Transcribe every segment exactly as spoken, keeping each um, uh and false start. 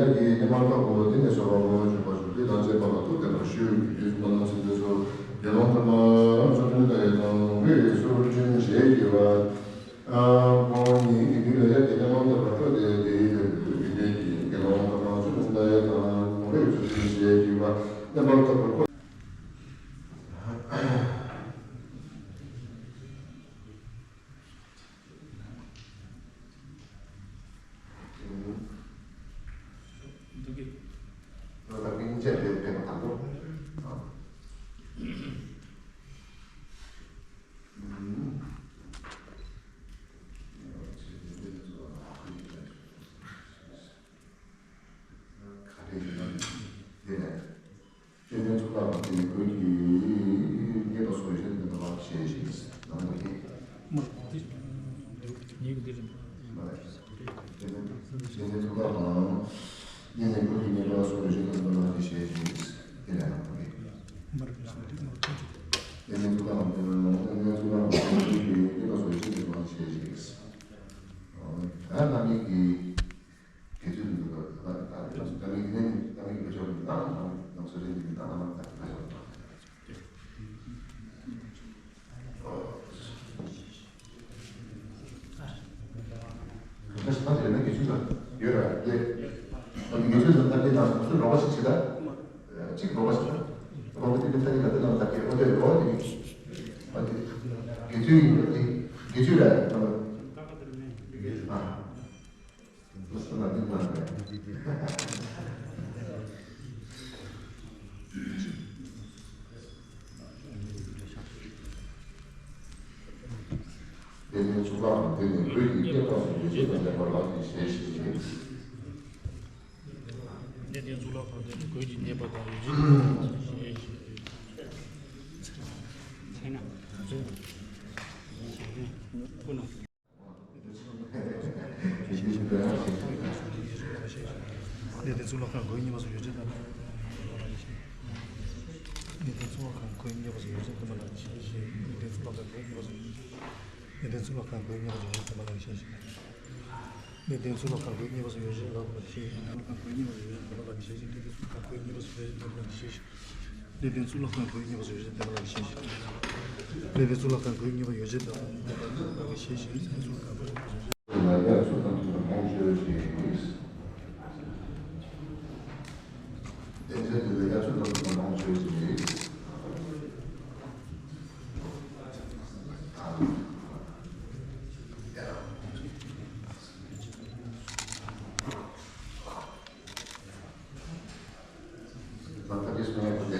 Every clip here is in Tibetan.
ཡ་གི་ནི་མ་ཐོབ་པོ་དེ་ནི་སོ་བ་པོ་བྱུང་བ་བྱུང་དུས་དང་བཅས་པ་ལ་ཐུག་དེ་ལ་ཤུལ་གྱི་དུས་གསུམ་པ་ནང་ཚན་དུ་སོ་དགེ་སློང་དུ་མ་རང་སོ་ཁྲིམས་དང་ཡོད་དང་ལུས་སུ་ཁྲིམས་ཞེས་བགྱི་བ། ཁོང་ཉིད་ཀྱི་དུས་ལ་ཡ་གི་ནི་མ་ཐོབ་པ་སྤྲོ་དེ་དེའི་ལས་དུས་ཀྱི་དུས་ཀྱི་དགེ་སློང་དུ་མ་རང་སོ་ཁྲིམས་དང་ཡོད་དང་ལུས་སུ་ཁྲིམས་ཞེས་བགྱི་བ། ནི་མ་ཐོབ་པ་ཁོ། འདུག་གི། ད་ལྟ་སྙིང་རྗེ་ལས་འཕེལ་བ་དང་པོ། ག་རེ་ཡིན་ན། དེ་ནས། བཅོམ་ལྡན་གཙུག་ལག་ཁང་དེ་ནི་གོས་ཀྱི་རྙེད་པ་སོགས་ཡོད་བཞིན་དུ་མེད་པ་ལགས་ཞེས་བཤད་ཀྱི་ཟེར། ནང་དུ་ནི། ཉིད་ཀྱི་དེ་རེད། བཅོམ་ལྡན་གཙུག་ལག་ཁང་དེ་ནི་གོས་ཀྱི་རྙེད་པ་སོགས་ཡོད་བཞིན་དུ་མེད་པ་ལགས་ཞེས་བཤད་ཀྱི་ཟེར། དེ་ནས་ནང་དུ་ནི། བཅོམ་ལྡན་གཙུག་ལག་ཁང་དེ་ནི་བཅོམ་ལྡན་གཙུག་ལག་ཁང་དེ་ནི་གོས་ཀྱི་རྙེད་པ་སོགས་ཡོད་བཞིན་དུ་མེད་པ་ལགས་ཞེས་བཤད་ཀྱི་ཟེར། ད་རྣམ་སྨིན་གྱི། དགེ་ཚུལ་འདི་ལ་ད་ད་ད་མིག་ནི་ད་མིག་གི་ཆོག་མི་ད་ང་ང་ཚོ་རེ་འདི་ད་ང་ང་ད་ད་ཆོག་ད་ད་ད་དེ་ན་དགེ་ཚུལ་ལ་ཡོད་ར་དེ་ད་དགེ་ཚུལ་ལ་ད་དེ་ན་ཚུལ་རོགས་པ་ཞིག་བྱེད་ད་ཅིག་རོགས་པ་ཞིག་ད་རོགས་པ་དེ་དེ་ད་དེ་ན་ད་དེ་ན་ད་དགེ་ཨོ་དེ་རོགས་དེ་ཨ་དེ་དགེ་ཚུལ་ཡིན་དེ་དགེ་ཚུལ་ར་ཨ། དེ་ནས་གཙུག་ལག་ཁང་དེ་ནི་གོས་ཀྱི་རྙེད་པ་སོགས་ཡོད་བྱད་དང་ལྡན་པ་ལགས་ཀྱིས་ཞེས་བཤད་ཅིང་། གནས་བརྟན་གཙུག་ལག་ཁང་དེ་ནི་གོས་ཀྱི་རྙེད་པ་དང་ཡོད་བྱད་ལྡན་པ་ལགས་ཀྱིས་ཞེས་བཤད་ཅིང་། གནས་བརྟན་གཙུག་ལག་ཁང་གོས་རྙེད་པ་སོགས་ཡོད་བྱད་དང་། གནས་བརྟན་གཙུག་ལག་ཁང་གོས་རྙེད་པ་སོགས་ཡོད་བྱད་ལྡན་པ་ལགས་ཀྱིས་ཞེས་བཤད་ཅིང་། གནས་བརྟན་གཙུག་ལག་ཁང་གོས་རྙེད་པ་སོགས་ཡོད་བྱད། གནས་བརྟན་གཙུག་ལག་ཁང་གོས་རྙེད་པ་སོགས་ཡོད་བྱད་ལྡན་པ་ལགས་ཀྱིས་ཞེས་བཤད་ཅིང་། གནས་བརྟན་གཙུག་ལག་ཁང་གོས་རྙེད་པ་སོགས་ཡོད་བྱད་ལྡན་པ་ལགས་ཀྱིས་ཞེས་བཤད་ཅིང་། གནས་བརྟན་གཙུག་ལག་ཁང་གོས་རྙེད་པ་སོགས་ཡོད་བྱད་ལྡན་པ་ལགས་ཀྱིས་ཞེས་བཤད་ཅིང་། གནས་བརྟན་གཙུག་ལག་ཁང་གོས་རྙེད་པ་སོགས་ཡོད་བྱད་ལྡན་པ་ལགས་ཀྱིས་ཞེས་བཤད་ཅིང་། གནས་བརྟན་གཙུག་ལག་ཁང་གོས་རྙེད་པ་ཡོད་བྱད་ལྡན་པ་ལགས་ཀྱིས་ཞེས་བཤད་ཅིང་། གནས་བརྟན་གཙུག་ལག་ཁང་གོས་རྙེད་པ་ཡོད་བྱད་ལྡན་པ་ལགས་ཀྱིས་ཞེས་བཤད་ཅིང་། དེ་ལ་ཡ་ཚུལ་དང་མཐུན་པ་ལོངས་སྤྱོད་ཅིང་། ལེ་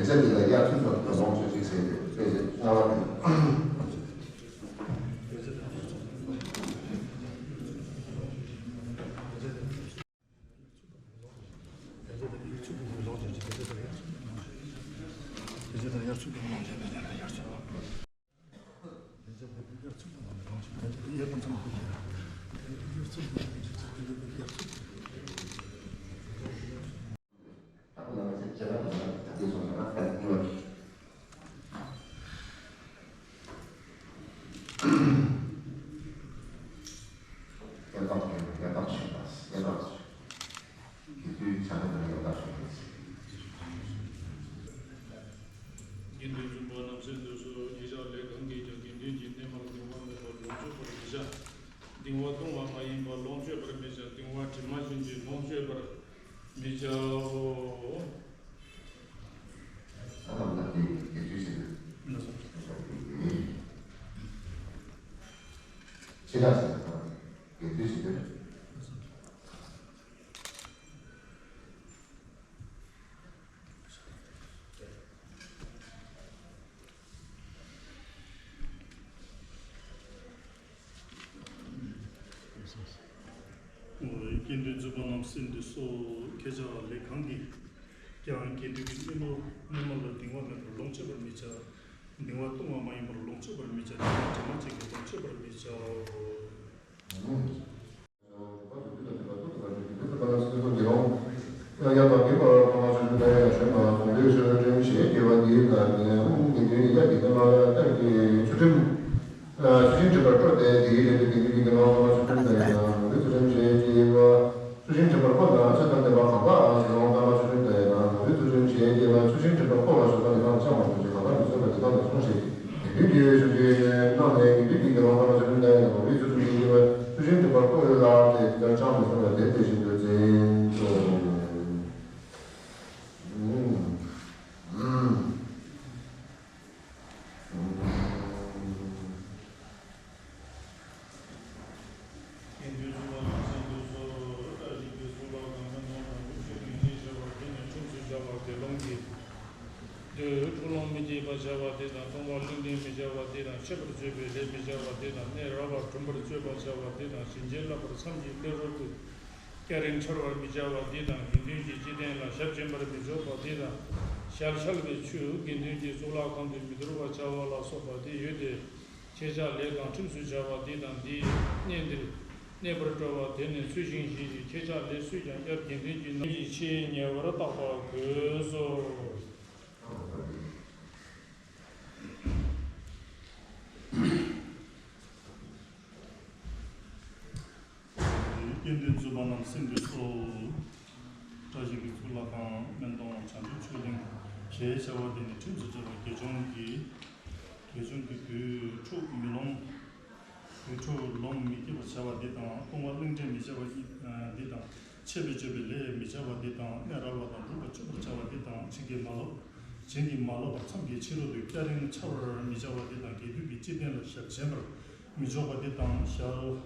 ཚན་འདི་ལ་ཡ་ཚུལ་དང་མཐུན་པ་ལོངས་སྤྱོད་ཅིང་ཟེར་ཏེ་དཔེ་ཆ་ལྔ་པ་དེ། དགེ་འདུན་བཙུན་པ་རྣམ་སྲས་འདི་ཚོ་ཉེ་ཞག་ལས་གང་གིས་ཀྱང་དགེ་འདུན་གྱི་གནས་མལ་གདིང་བ་མེད་པར་ལོངས་སྤྱོད་པར་མི་བྱ། གདིང་བ་ལྟུང་བ་མ་ཡིན་པར་ལོངས་སྤྱོད་པར་མི་བྱ། གདིང་བ་དྲི་མ་ཡིན་གྱི་ལོངས་སྤྱོད་པར་མི་བྱའོ། ཨ་ལ་ལ་དེ་དགེ་ཚུལ་ཟེར། ཕྱི་ལ་ཟེར་དགེ་ཚུལ་ཟེར། དགེ་འདུན་བཙུན་པ་རྣམ་སྲས་འདི་ཚོ་ཁྱེད་ཅག་ལས་གང་གིས་ཀྱང་དགེ་འདུན་གྱི་གནས་མལ་གནས་མལ་ལ་གདིང་བ་མེད་པར་ལོངས་སྤྱོད་པར་མི་བྱ། གདིང་བ་ལྟུང་བ་མ་ཡིན་པར་ལོངས་སྤྱོད་པར་མི་བྱ། གདིང་བ་དྲི་མ་ཅན་གྱི་ལོངས་སྤྱོད་པར་མི་བྱའོ། ཚུལ་ཁྲིམས་མཐུན་པར་བཀོད་དང་ཚེ་དང་ལྡན་པ་གང་དག་ཨ་ཟེར་འོང་། ལྟ་བ་ཚུལ་ཁྲིམས་ལྟ་ཡི་དང་། གང་རིགས་ཚུལ་ཁྲིམས་བྱེད་ཀྱི་ལ། ཚུལ་ཁྲིམས་མཐུན་པར་བཀོད་ལ་ཞོགས་པ་ནི་ལམ་བཅངས་པར་གྱུར་ཅིག། གང་དག་མི་བཟོད་པ་དེ་དག་ནི་བསྲུང་ཞིག། དགེ་འདུན་གྱི་ཞབས་ཀྱིས་གནང་ནས་དགེ་འདུན་གྱིས་ལོང་ལྟ་བ་ཚུལ་ཁྲིམས་ལྟ་ཡི་དང་། གང་རིགས་ཚུལ་ཁྲིམས་བྱེད་ཀྱི་ལ། ཚུལ་ཁྲིམས་མཐུན་པར་བཀོད་ལ་དེ་ལྟར་བཅངས་མི་བཟོད་པ་དེ་དེ་བཞིན་དུ་འཛིན་ཏོ། དགེ་འདུན་ཚུལ་ཁྲིམས་ལ་བརྩོན་འགྲུས་སོ། བཀྲ་ཤིས་པའི་ཚོགས་ལ་གང་གི་ནང་དང་ཀུན་སྤྱོད་ཀྱི་ཆོས་བྱ་བ་དེ་ནི་ཁྲིམས་སུ་བྱ་བ་དགེ་སློང་གི། འདོད་འཁྲུག་ལོང་མི་བྱེད་པར་བྱ་བ་དེ་དང་། ལྟུང་བ་ལྷུན་གྱིས་མི་བྱ་བ་དེ་དང་། འཆད་པར་བརྗོད་པའི་ལས་མི་བྱ་བ་དེ་དང་། གནས་རག་པར་གྲུམ་པར་སྤྱོད་པར་བྱ་བ་དེ་དང་། བྱིན་གྱིས་བརླབས་པར་མཚམས་ཀྱི་ལྷ་རོལ་ཏུ་སྐྱ་རེངས་འཁྲབ་པར་མི་བྱ་བ་དེ་དང་། དགེ་འདུན་གྱི་སྤྱི་རྟེན་ལ་ཞབས་འབྱིན་པར་མི་འཇོག་པ་དེ་དང་། ཞལ་ཤལ་བའི་ཆུ་དགེ་འདུན་གྱི་གཙུག་ལག་ཁང་དུ་མི་དོར་བར་བྱ་བ་ལ་སོགས་པ་དེ་ཡོད་དེ། ཁྱེད་ཅག་ལས་གང་ཁྲིམས་སུ་བྱ་བ་འདི་དང་འདིའི་གནས་འདིར་གནས་པར་སྤྲོ་བ་དེ་ནི་ཚུལ་བཞིན་བཞེས་ཤིག། ཁྱེད་ཅག་ལས་སུས་ཀྱང་སྐྱབས་དགེ་འདུན་གྱི་རྣམ་ཡིད་ཆེས་ཉེ་བར་བརྟག་པ་དགོས་སོ། དགེ་འདུན་རྫོགས་པ་རྣམས་སེམས་ཀྱིས་གསོལ། བཀྲ་ཤིས་ཀྱི་གཙུག་ལག་ཁང་། སྨན་དོང་བྱང་ཆུབ་ཆོས་གླིང་ཞེས་བྱ་བ་འདི་ནི་ཁྲིམས་སུ་བྱ་བ་དགེ་སྦྱོང་གི། དགེ་སྦྱོང་གི་དུས་འཁྲུག་མི་ལོང་། དུས་འཁྲུག་ལོང་མི་བགྱིད་པར་བྱ་བ་འདི་དང་། ལྟུང་བ་ལྷུན་གྲལ་མི་བྱ་བ་འདི་དང་། འཆད་པས་བརྗོད་པའི་ལས་མི་བྱ་བ་འདི་དང་། གནས་རག་པ་དང་སྒྲུབ་པ་སྤྱོད་པར་བྱ་བ་འདི་དང་། བྱིན་གྱིས་མ་རློབ། བྱིན་གྱིས་མ་རློབ་པར་མཚམས་ཀྱི་ཕྱི་རོལ་དུ་སྐྱ་རེངས་འཁྲབ་པར་མི་བྱ་བ་འདི་དང་། དགེ་འདུན་གྱི་སྤྱི་རྟེན་ལ་ཞབས་འབྱིན་པར་མི་འཇོག་པ་འདི་དང་། ཞལ།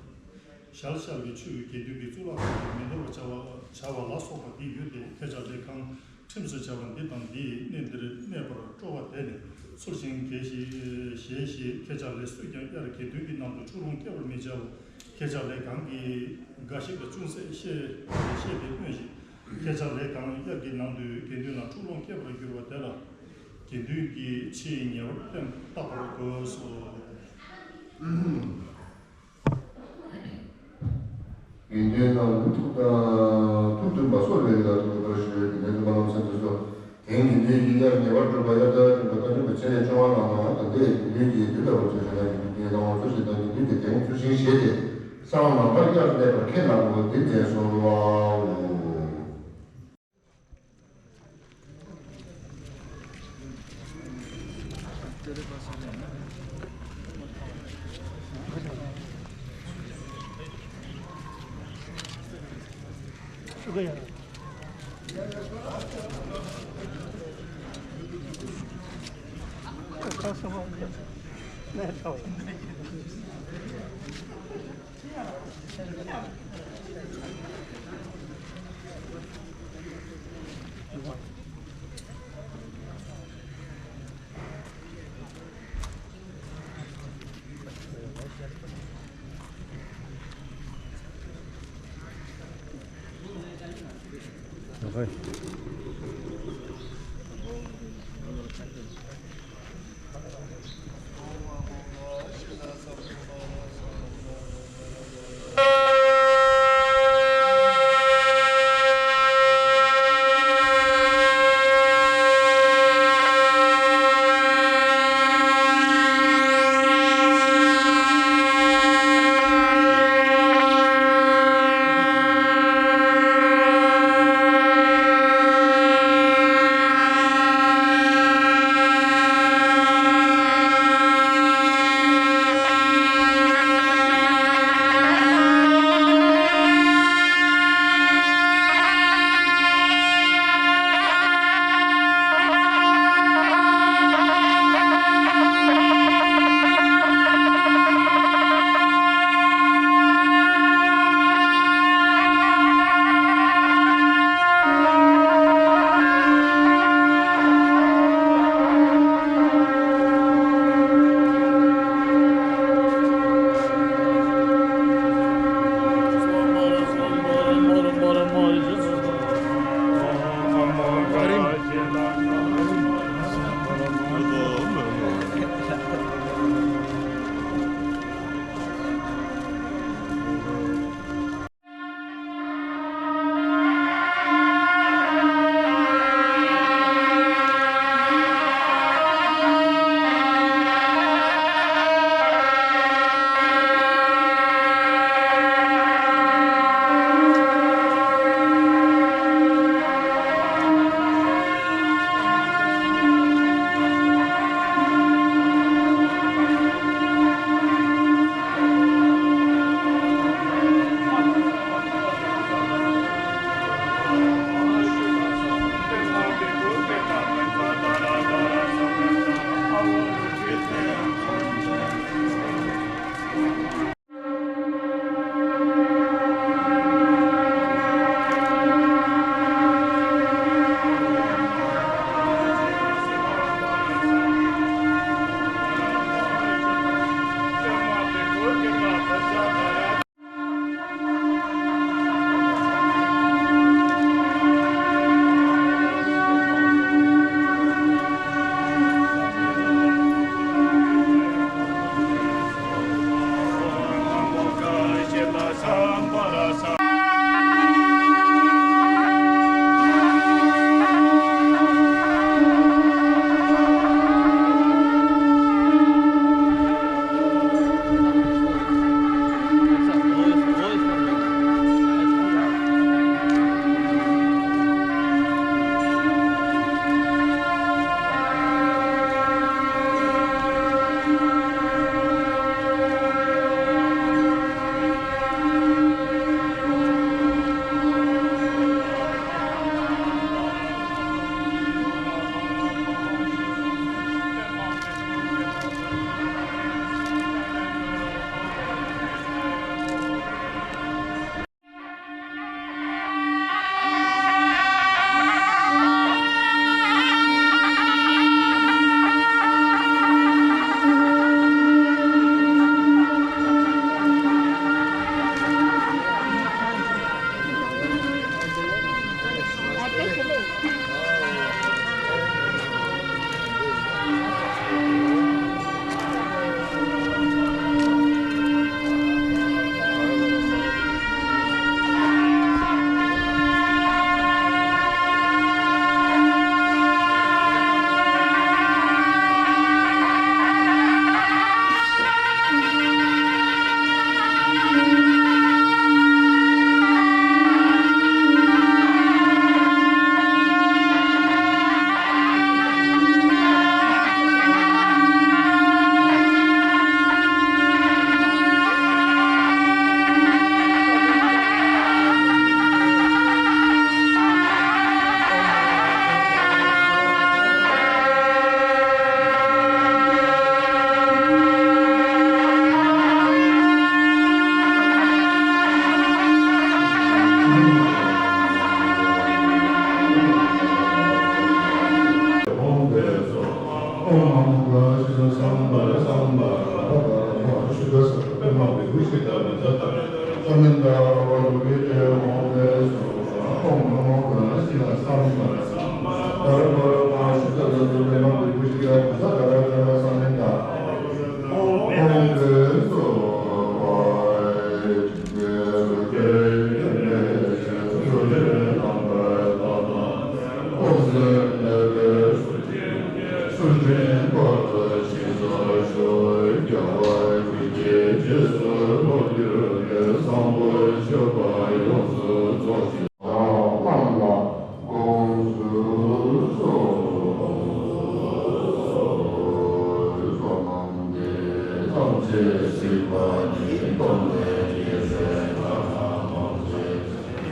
ཞལ་ཤལ་བའི་ཆུ་དགེ་འདུན་གྱི་གཙུག་ལག་ཁང་དུ་མི་དོར་བར་བྱ་བ་བྱ་བ་ལ་སོགས་པ་འདི་ཡོད་དེ། ཁྱེད་ཅག་ལས་གང་ཁྲིམས་སུ་བྱ་བ་འདི་དང་འདིའི་གནས་འདིར་གནས་པར་སྤྲོ་བ་དེ་ནི་ཚུལ་བཞིན་བགྱིས་ཤིག། བཞེས་ཤིག། ཁྱེད་ཅག་ལས་སུས་ཀྱང་དབྱར་དགེ་འདུན་གྱི་ནང་དུ་འཁྲུག་ལོང་བསྐྱེད་པར་མི་བྱའོ། ཁྱེད་ཅག་ལས་གང་གིས་འགའ་ཞིག་ལ་ཅུང་ཟད་བཤད་བཤད་དེ་སྨྲོས་ཤིག། ཁྱེད་ཅག་ལས་གང་དབྱར་གྱི་ནང་དུ་དགེ་འདུན་ལ་འཁྲུག་ལོང་བསྐྱེད་པར་འགྱུར་བ་དེ་ལ་དགེ་འདུན་གྱི་ཆེས་ཉེ་བར་བསྟན་བརྟག་པར་དགོས་སོ། དགེ་འདུན་རྣམས་ཐུགས་དང་ཐུགས་མཐུན་པ་གསོལ་བའི་རིགས་ལ་ཐུགས་མཐུན་པར་ཞུ། དགེ་འདུན་རྣམས་སེམས་ཀྱིས་གསོལ། དེང་དགེ་འདུན་གྱི་དབྱར་ཉེ་བར་སྒྲུབ་པ། དབྱར་ཟླ་བདུན་པ་རྟ་སྨྱོན་པའི་ཚེས་བཅོ་ལྔ་ལ་ནང་དང་འདི་ཡི་དགེ་འདུན་གྱི་དུས་ལ་བབ་ཅིང་གཞན་དག་གི་དགེ་འདུན་གྱི་ལྟ་བ་ཚུལ་བཞིན་དང་དགེ་འདུན་གྱི་དེང་ཚུལ་བཞིན་བཞེས་ཏེ། སང་ལམ་བར་དབྱར་གནས་པར་ཁས་བླངས་པ་འདི་མཛད་གསོལ་བའོ།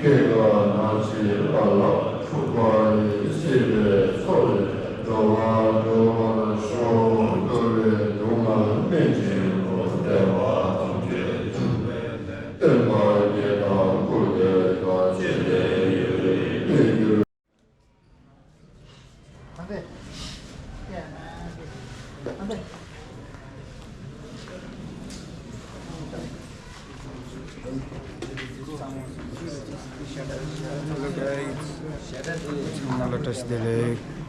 སྐྱེ་རྒ་ན་འཆིའི་རྦ་རླབས་འཁྲུགས་པ་ཡི། སྲིད་པའི་མཚོ་ལས་འགྲོ་བ་སྒྲོལ་བར་ཤོག་འགྲོ་བའི་སྡུག་བསྔལ་སྨན་གྱི་ཁུར། བདེ་བ་ཐམས་ཅད་འབྱུང་བའི་སྟོན་པ་བརྒྱད་དང་བཀུར་སྟི་དགའ། བྱས་ཏེ་ཡུན་རིང་གནས་གྱུར། Hello guys. ཚང་མ་ལ་བཀྲ་ཤིས་བདེ་ལེགས།